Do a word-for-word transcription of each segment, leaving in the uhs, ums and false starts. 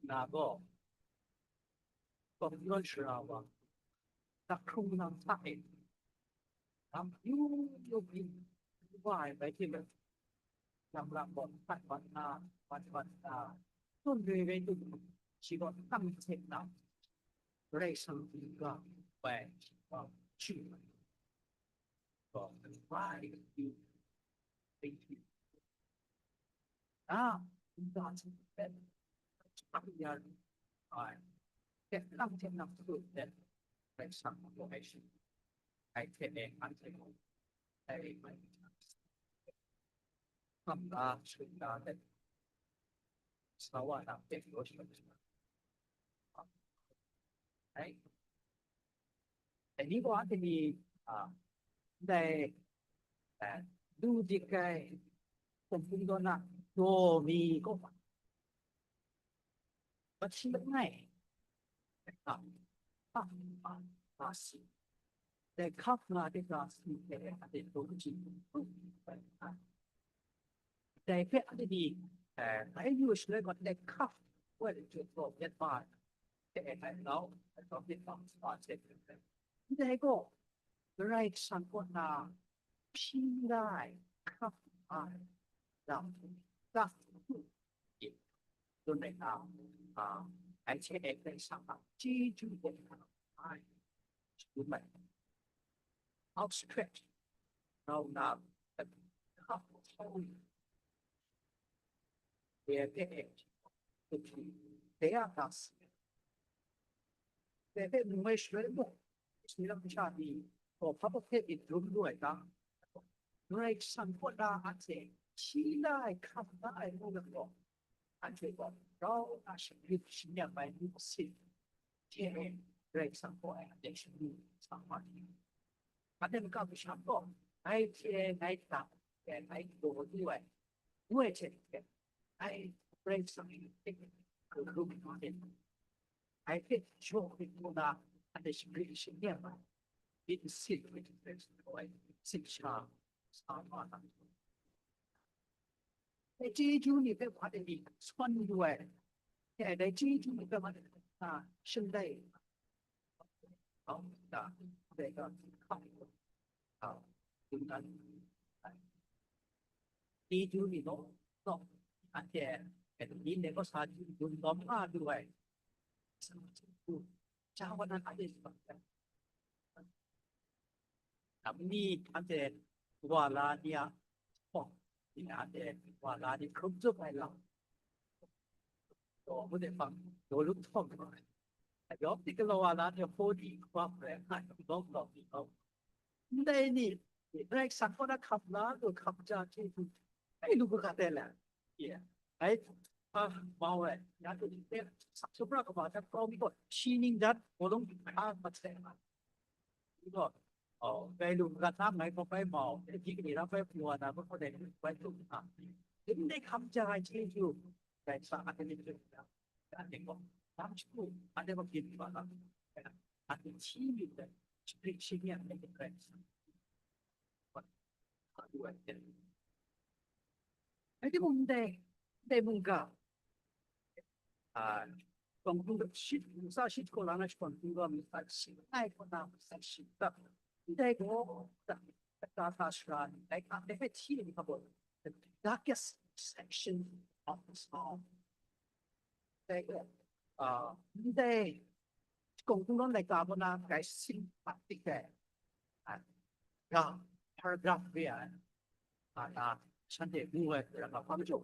Na gaw, kawng yawn shara wa, dakhkrung lam hta e, lam yu yu byin wa ai bai hte mung, lam lam gaw htat mat na, mat mat na, tun re rai tut, shi gaw tam hte na, Karai Kasang htingga bai shi gaw chyu ai. Gaw, why you think you Na, nta hte pen, ya ai, hte nang hte nang hte pen, rai sang na gaw ai shi, ai hte e, anhte gaw, ai, ai, kam da, shut da, hte, sa wa na, hte, lo shi, ai, Dai ni gaw anhte ni, a, ndai, a, du dik ai, hkum hkum daw na, daw mi kaw, hpyi langai, a, a, a, a si, dai hkap nga de ga si hte a de daw kaji, dai hpe anhte ni, eh, bai yu shaloi gaw, dai hkap, woi, jut gaw, yet ma, hte e ai lau, ai lau myit hpang sa hte, ndai gaw, Karai Kasang kaw na hpyi la ai, hkap ai, lam, ga, dun rai na, a, ai hte e Karai Kasang a chyeju gaw na ai, dun mai. Outstretched, rau na, hkap ai, Dai hpe, dai a hta si, dai hpe mung ai shaloi mung, Israela masha ni gaw hpa hpe myit dum lu ai ta? Karai Kasang kaw na anhte hpyi la ai, hkap la ai ngu law, anhte gaw grau na shagrit shangyam ai nu masin hte Karai Kasang kaw ai anhte shanu sa wa ni. Anhte makam masham gaw, ngai hte ngai hta, ngai gaw lu ai, ngu ai hte maren, ngai Karai Kasang hpe hkrum hkrum hte, ngai hpe jaw hkrit ngu na, anhte shagrit shangyam ai, myit masin hte Karai Kasang kaw ai, myit sha sa wa na. Dai chyeju ni hpe hpa de ni sawn lu ai, dai chyeju ni hpe hpa de, a, shanglai, a, da, dai ga, a, a, dun dan, a, chyeju ni law, law, anhte, ni hte gaw sa dun lawm nga lu ai, sa chyeju, ja wa na, a de, Nam ni anhte wa la ni a, oh, ni anhte wa la ni hkrum tsup ai lam. Daw mu de hpang, daw lu htawng ai. Yawm ni galaw wa la ni hpaw ni hkrum ai, ai, lawm lawm ni lawm. Ndai ni, Karai Kasang kaw na hkap la lu hkap ja hte, ai lu hkap ai la. Ye. Ai, a, mau ai, ya tu ni te, sa supra kaba ta kau mi ko, shi ning dat, ko long, a, mat sai ma. Ni ko, oh, kai lu gat na ngai ko kai mau, e ji ni ra kai puwa na ko ko de kai tu na. Ni ne kam ja ai chi ju, kai sa a ni ju. Ya ni ko, tam chu, a de ko kin ba la. A ni chi ni de, chi ni ya ni kai. Ai, di mung dai, dai mung ga. A, kong kung da shit, sa shit ko la na shi kong kung ga mi sa shit, ai ko na mi sa shit da. Dai ko da, da ta shra ni, dai ka, dai chi ni ka bo. The darkest section of the storm. Dai, a, ndai, kong kung laika bo na, kai sin pat tik dai. A, ga, paragraph re ai. A, na, shanhte ngu ai, ra ga hpa majaw.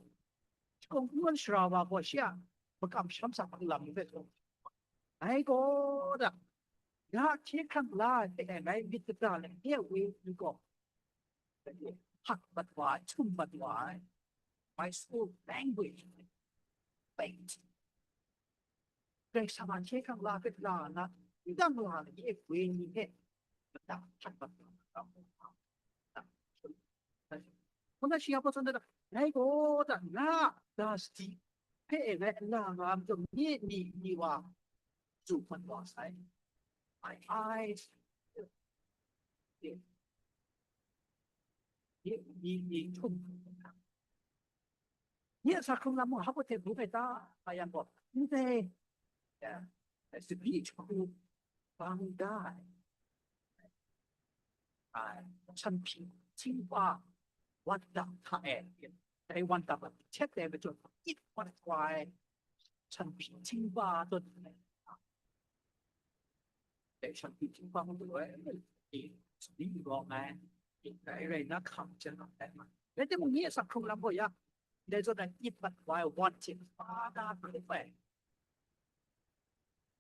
Kong kung shara wa gaw shi a, makam sham sa hpang lam hpe taw. Ai gaw da, ya hkye hkrang la ai hte ngai myit kata le, nye we ni gaw, hak mat wa ai, htum mat wa ai, my soul language, faint. Karai Kasang a hkye hkrang la hpe la na, ndang la na, nye we ni hpe, mada htak mat wa ai. Hkuna shi a hpa tsun da, ngai gaw da, na da sadi hpe ngai a la nga ai majaw, nye ni, ni wa, tsun mat wa sai. My eyes, ye, ye, ye, ye, htum. Nye a sa hkrung lam mung hpa hte bung ai ta, nga yang gaw, ndai, ya, sabi jahku bang da ai. Ai, sanhpyi htingba wan dang hta e, dai wan dang a htet ai majaw, it wan wa ai, sanhpyi htingba tawn ai. Dai sanhpyi htingba majaw, e, sabi rawng ai, dai rai na hkam jan ai ma. Rai timung, nye a sa hkrung lam gaw ya, dai zawn ai it mat wa ai wan hte hpa na hkrup ai.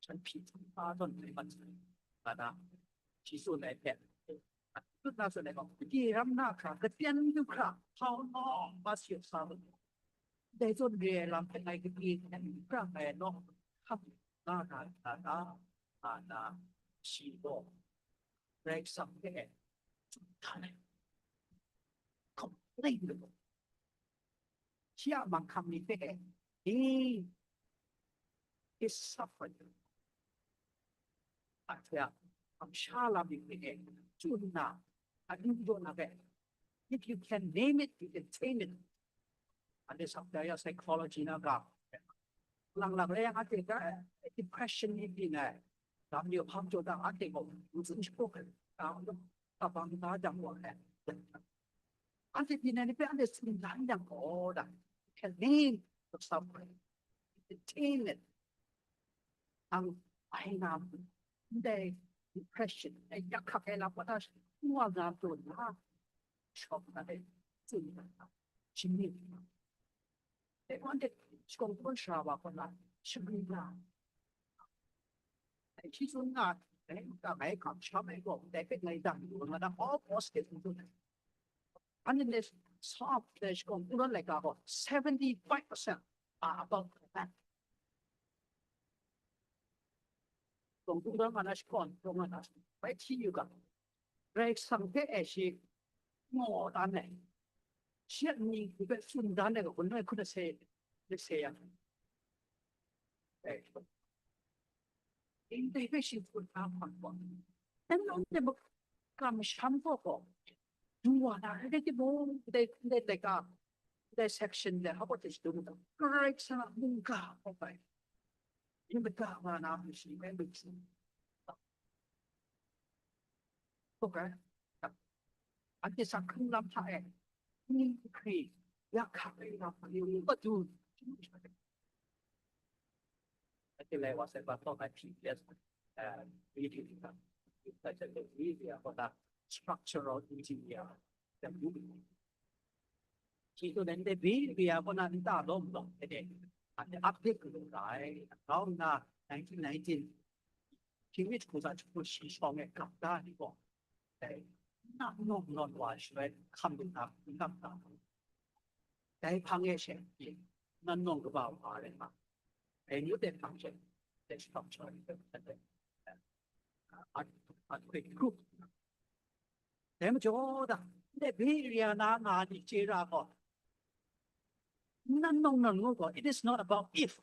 Sanhpyi htingba tawn ai mat, nga na, shi tsun ai hpe, tut na tsun ai gaw, gade ram na hkra, kapyen du hkra, hpau nawng mas yu sa u. Dai zawn re ai lam hpe ngai gade hkra ngai nawng hkam nga na, nga na, nga na, shi gaw Karai Kasang hpe tsun htan ai. Complain lu. Shi a manghkang ni hpe, he is suffering. Ahte a kamsham lam ni hpe tsun nna, a nu jaw na hpe, if you can name it, you can tame it. Anhte sakta ya psychology na ga, lang lang le yang anhte ga depression ni byin ai, lam ni hpang jaw dang anhte gaw, ntsin shapraw ai, ka bang ka jang wa ai. Anhte byin ai ni hpe anhte tsun dan yang gaw, da, you can name the suffering, you can tame it. Ang ai na, ndai depression, ai yak hkak ai lam wa ta, wa nga taw na, shawng na ai, tsun na, shingni na. Dai wan de, shakawn kungdawn sara wa kaw na, shingni na. Dai shi tsun nga, dai ka ngai kamsham ai gaw, dai hpe ngai dang lu nga na, all positive tsun. Anhte Psalm dai shakawn kungdawn laika gaw, seventy-five percent are about that. Shakawn kungdawn nga na, shakawn kungdawn nga na, bai hti yu ga. Karai Kasang hpe e shi ngaw dan ai, shi a mying hpe tsun dan ai gaw, gun ai hkun ase, ase ya. E, ndai hpe shi tsun na hkawm gaw, anhte muk-, kamsham gaw gaw, du wa na, ndai timung, ndai, ndai laika, ndai section de, hpa gaw hte shadum da, Karai Kasang a mungga hkawm ai, yin mada nga na hpe shi ngai myit su. Okay. Anhte sa hkrung lam hta e, ni hkri, ya hkak ai lam hta e, madu. Anhte lai wa sai ba tawng ai P P S, eh, reading ka, ka, ka, ka, structural engineer. Shi tsun ai, ndai Beria kaw na nta lawm lawm ai de, anhte update lu ra ai, grau nna nineteen nineteen, hpyi mi jahku tsa jahku shi shawng e gap da ai ni gaw, dai na nawng nawn wa shaloi hkam lu na n gap da. Dai hpang e she, na nawng kaba wa rai nga, dai nu dai hpang she, dai shi hpang shaloi, a, a, a, group. Dai majaw da, ndai Beria na nga ni chye ra gaw, n nan nawng nan ngu gaw, it is not about if,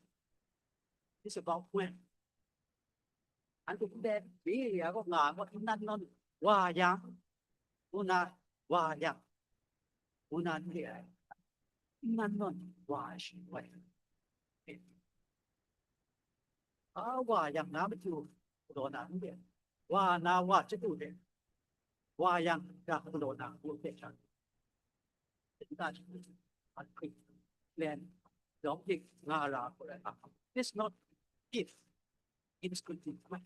it's about when. Anhte ndai Beria gaw nga gaw, n nan nawng wa yang, ngu na, wa yang, ngu na n re ai, n nan nawng wa ai shi rai. A wa yang na matu, galaw na n re ai, wa na wa chadu de, wa yang ga galaw na ngu hte sha, nta shi, a hkrit, plan, lawng dik nga ra hku rai nga. It's not if, it's going to be when.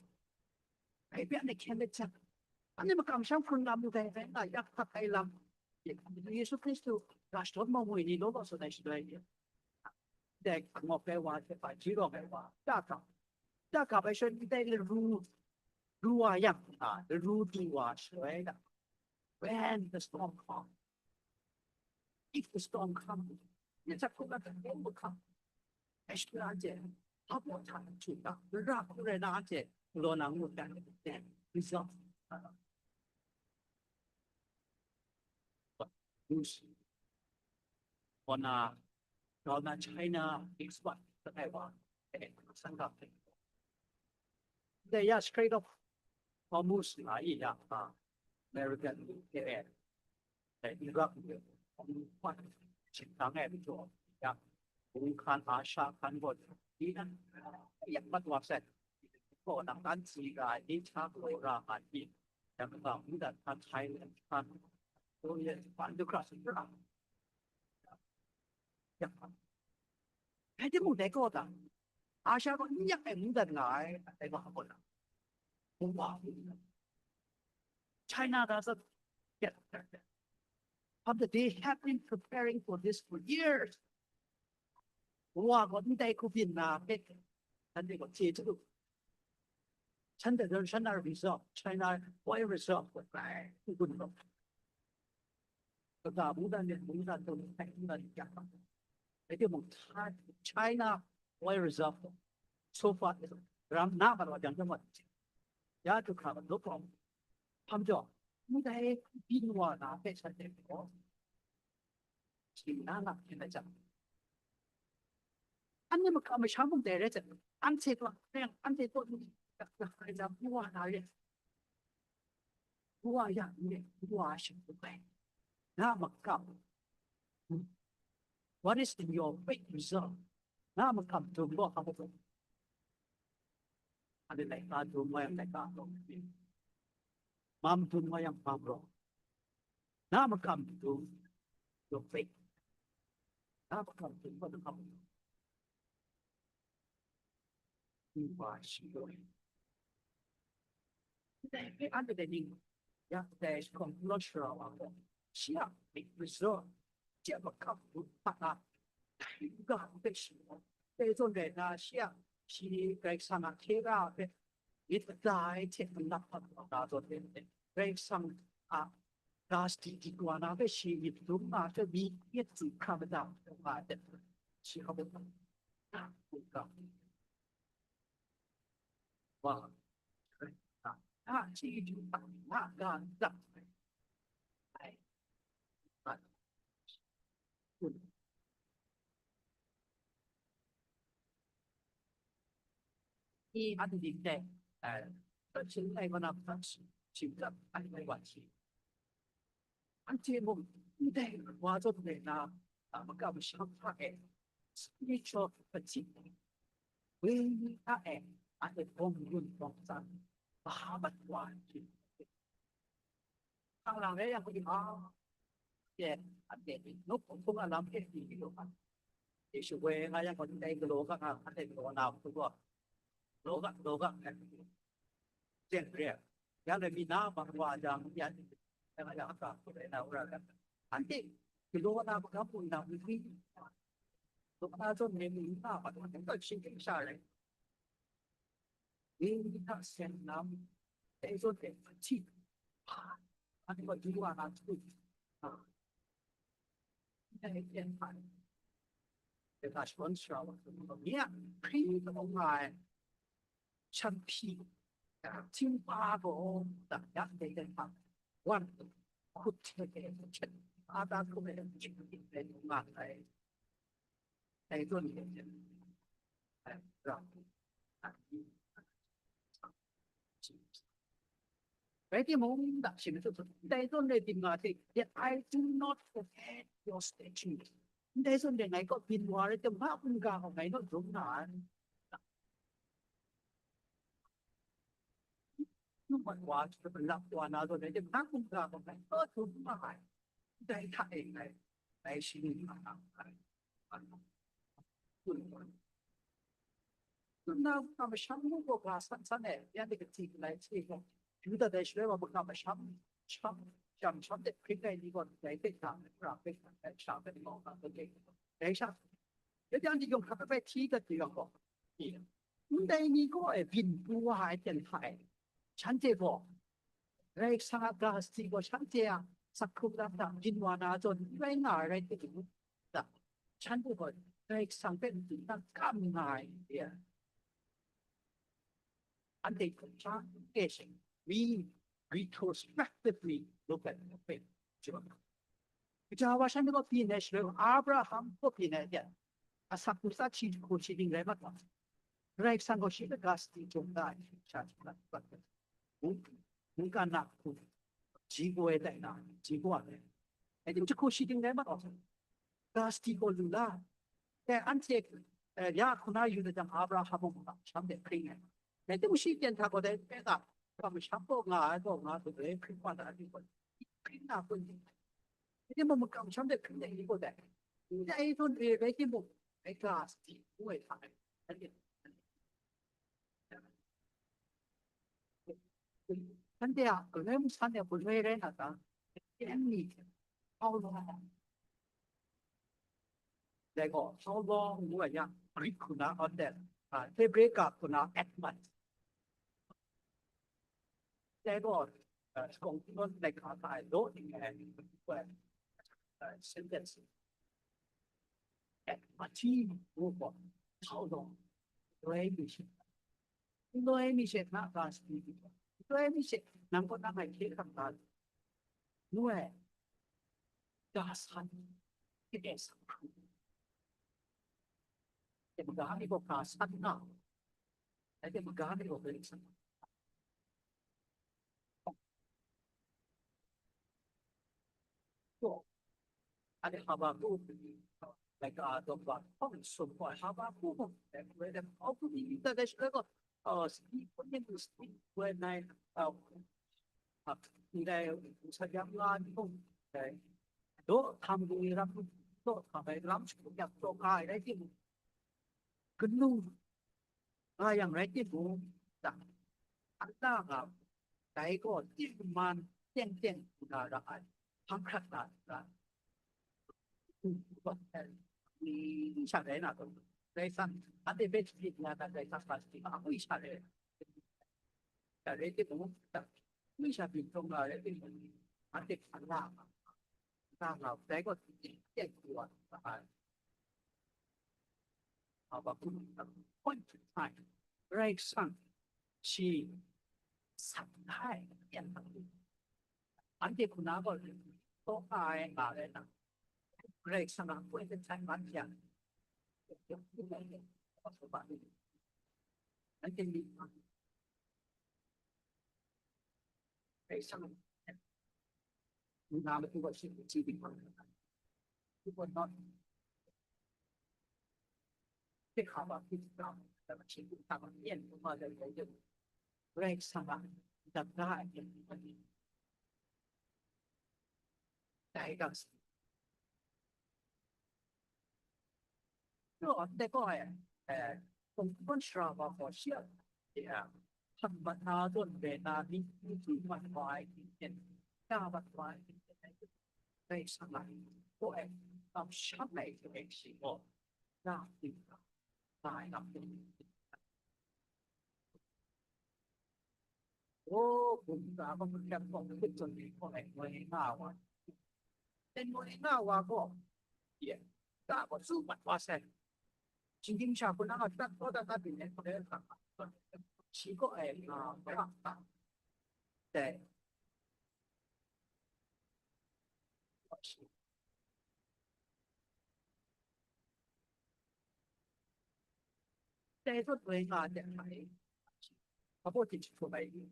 Rai byan ai hkyen de hten, anhte makamsham hkrung lam lu dai rai nga, yak hkak ai lam, Yesu Hkristu ga shadawn mawi ni law law tsun ai shaloi ni, dai ngawk ai wa hte hpa, ji rawng ai wa, da gap, da gap ai shaloi, ndai laru, ru wa yang, a, laru du wa shaloi da, when the storm comes, if the storm comes, it's a problem that overcome. Ai shaloi anhte, hpa baw hta htu ga, ra hku rai na anhte, galaw na ngu dan, then result. Rus, kaw na, grau na China export, Taiwan, eh, Singapore. Dai ya Strait of Hormuz nga i ya, a, American, eh, eh, Iraq, Hormuz, chin tang e, ya, Hkungga hkan, Asia hkan gaw, ni nan, yak mat wa sai. Gaw nang kan si ga ai, ni hta galaw ra nga ai, yang ga, ngu dat hkan, Thailand hkan, Korea hkan, du hkra, sumra. Yak mat. Rai timung, dai gaw ta, Asia gaw n yak ai ngu dat nga ai, dai gaw, gaw na. Wow. China doesn't get affected. But they have been preparing for this for years. Wa gaw ndai hku byin na hpe, shanhte gaw chye chyu lu. Shanhte zawn, China reserve, China oil reserve gaw rai n gun gaw, kaga mungdan myit mungdan hte mung hkai n rai yak, rai timung, China oil reserve gaw so far is ram na mat wa jang jang wa, ya du hkra gaw lawp wa, hpa majaw, ndai byin wa na hpe shanhte gaw, Shing na na hpyen ai jang, anhte makam masham mung dai rai jang, anhte gaw, anhte gaw, wa na re, wa ya n re, wa shing n rai. Na makam, what is in your great reserve? Na makam dum gaw hpa majaw, anhte laika dum wa yang laika rawng, mam dum wa yang mam rawng. Na makam dum, your faith. Na makam dum gaw, na makam dum. Wa shi gaw. Dai hpe anhte dai ning, ya dai shi hkawng n rawt shara wa gaw, shi a myit majaw, shi a makam dum hta na, dai n ga hpe shi gaw, dai zawn rai nna, shi a, shi Karai Kasang a hkye ga hpe myit mada ai hte manap hkap wa na zawn e, Karai Kasang a ga sadi dik wa na hpe shi myit dum nga hte, mi yet tsun hkra mada nga ai hte, shi hkap wa na, wa, a, chyeju a, a, ga, ga, ai, ai. I anhte dai, eh, hprat sharin ai wa na hprat sharin ai wa hte, anhte mung ndai wa zawn rai na, a, makam masham hta e, spiritual fatigue, wenyi hta e, anhte bawng gun bawng tsan, maha mat wa ai hte, hpang lang rai yang hkrum a, ye, anhte ni, nawk hkung hkung a lam hpe di di lu ai. Yesu woi nga yang gaw, ndai galaw ga nga, anhte galaw na hku gaw, galaw ga, galaw ga, teng re ai. Yang dai mi na ma wa jang, ya, ya, ya, ka, ko rai na, ora ga. Anhte galaw na magam mung na, mi, mi, galaw na zawn, mi, mi, na, ma, ma, ma, shinggyim sha rai. Ni hta seng lam, dai zawn e hpaji, anhte gaw du wa na hku, a, ndai ten hpa, dai hta shagun sara wa, ni a hpring kau nga ai, shanhpyi, a, htingba gaw, da, ya, dai ten hpa, wan, hkut hte, hte, a, ta hkrum ai, hkying hkying rai nga ai. Dai zawn e, rai timung, da, shi myit dai zawn rai tim nga hte, yet I do not forget your statutes. Ndai zawn rai ngai kaw byin wa rai tim, na hkungga gaw ngai naw dum na ai. Nang mat wa, lap wa na zawn rai tim, na hkungga gaw ngai naw dum na ai. Dai hta e ngai, ngai shi myit nga ai. Nna makam masham mung gaw ga san san e, ya de kati galai hte gaw, yu dat ai shaloi wa makam masham, sham, sham, sham de hpring ai ni gaw, dai hpe hta, ra hpe hta, dai sha hpe gaw, ga hpe, dai sha, ya jang di yawng hkra hpe hti dat di yawng gaw, ndai ni gaw e byin pru wa ai ten hta e, shanhte gaw, Karai Kasang a ga sadi gaw shanhte a sakhkrum lam hta byin wa na zawn n rai nga ai rai timung, da, shanhte gaw Karai Kasang hpe matu na kam nga ai, ya. Anhte hkra e she, we retrospectively look at the faith. Kaja wa shanhte gaw byin ai shaloi, Abraham gaw byin ai, ya. Asak hku sa hti hku shi ning rai mat wa, Karai Kasang gaw shi hpe ga sadi jaw da ai, sha hti mat wa, mung, mungkan na hku, ji gaw ai tai na, ji gaw ai. Ai tim jahku shi ning rai mat wa, ga sadi gaw lu la, Dai anhte, eh, ya hku na yu ai jang, Abraham mung kamsham de hpring ai. Rai timung, shi pyan hta gaw dai hpe ga, kamsham gaw nga ai gaw nga, dai hpring wa na ni gaw, hpring na kun ni. Rai timung, kamsham de hpring ai ni gaw dai. Dai zawn re rai timung, rai ga sadi ngu ai hta e. Anhte a galoi mungsan e galoi rai na ta? Enemy. How long? Dai gaw, how long ngu ai yang, Greek hku na, anhte, ah, Hebrew ga hku na, at month. Dai gaw, ah, shakawn kungdawn laika hta e law ning ai, ah, sentence. At month ngu gaw, how long? Galoi mi she. Galoi mi she hta ga sadi, galoi mi she nang kaw nang ngai hkye hkrang ga, ngu ai, ga san, hkye de san hkru. Hte maga mi gaw ga san nga, rai timung, maga mi gaw galoi san. Anhte Habakuk, like, uh, the God promise of God, Habakuk, and where the Habakuk in the dash, uh, uh, speak when you speak, when I, uh, uh, in the Sayang Lan, uh, do tham gu ram, do tham ai ram chu yak to kai rai timung, kanu nga yang rai timung, da, Allah nga, dai gaw tengman teng teng na ra ai, hpang hkrat na ra ai. Ni sha rai na gaw, Karai Kasang, anhte hpe sharin na, Karai Kasang hpa sharin, a, ngwi sha rai. Sha rai timung, ngwi sha byin hkrum na rai timung, anhte hpa la, la nga, dai gaw teng teng na ra ai. Habakuk, point in time, Karai Kasang shi sat ai, yan, anhte hku na gaw, taw ai nga ai na, Karai Kasang a point in time, anhte a, anhte ni, Karai Kasang, na matu gaw shi, shi di, shi gaw not. Hpe hkap a hpyi hkap, Karai Kasang a dak da ai hpe, dai ga sa. Lo, dai gaw, eh, eh, kungdawn shara wa gaw shi a, ya, hkan mat na zawn re na ni, ni hpyi mat wa ai hte, ya mat wa ai hte, Karai Kasang a, gaw, eh, kamsham ai hte shi gaw, na hpyi hkap, na ai lam hte. O, bum ga bang hkyen hkawng hkrit zawn ni hkawng e ngoi nga wa. E ngoi nga wa gaw, ye, ga gaw tsu mat wa sai. Shinggyim sha hku na a dat gaw dat dat byin ai hkawng e, shi gaw e nga wa. Dai. Dai zawn ngoi nga ai hta e, hpa baw hte jahtum ai ni,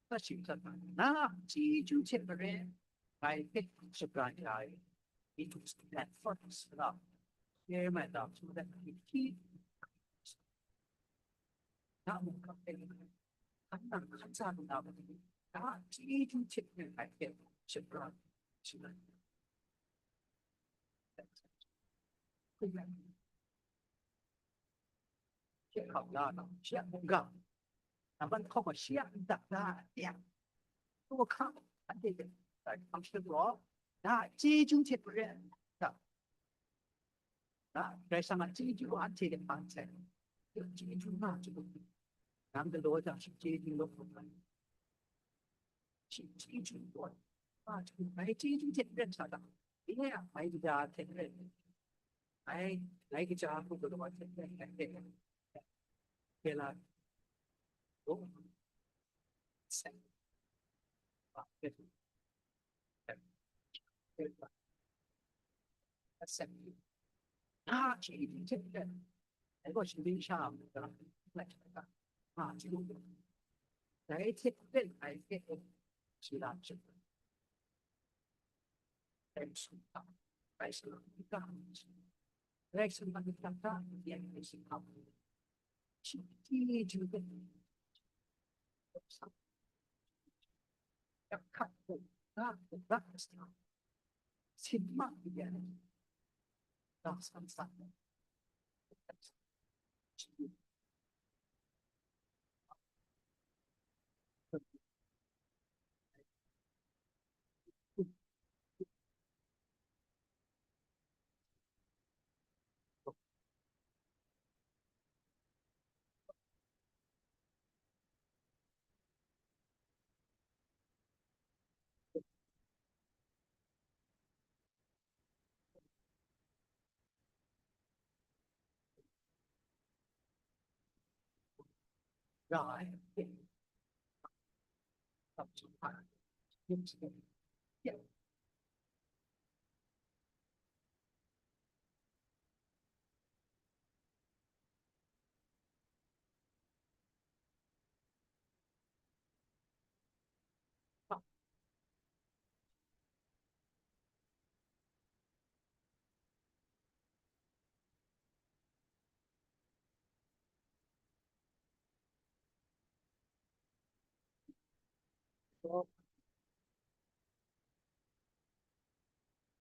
hta shing hta na, na chyeju hte maren ngai hpe shapran ya ai, it was that first love. Hear my love, so that I keep na mung hkap ai, hkan nang hkan sa lu na matu, na chyeju hte maren ngai hpe shapran, shapran. Hkye hkrang la na, shi a mungga, nampat hkawm a shi a ntak na, ya, tu hkang, anhte hpe, hkang shatup gaw, na chyeju hte maren, na, na, Karai Kasang a chyeju anhte hte hkang sai, chyeju nga chyeju, nang galaw jang shi chyeju law, shi chyeju gaw, nga chyeju, ngai chyeju hte maren sa ta, nye a mai kaja hte maren, ngai, ngai kaja hku galaw ai hte maren, ngai hpe, Bela, oh, seng, ba, bela, bela, seng, na, shi, shi, shi, ai gaw shi, shi, sha, na, shi, dai hte pen ai hte, shi la, shi, dai su, Karai Kasang a myit ga, Karai Kasang a myit ga, ya, Karai Kasang a myit ga, shi ti ju ga, ya, kap ko, ga ko, ga ko, sin ma ya, ga san san.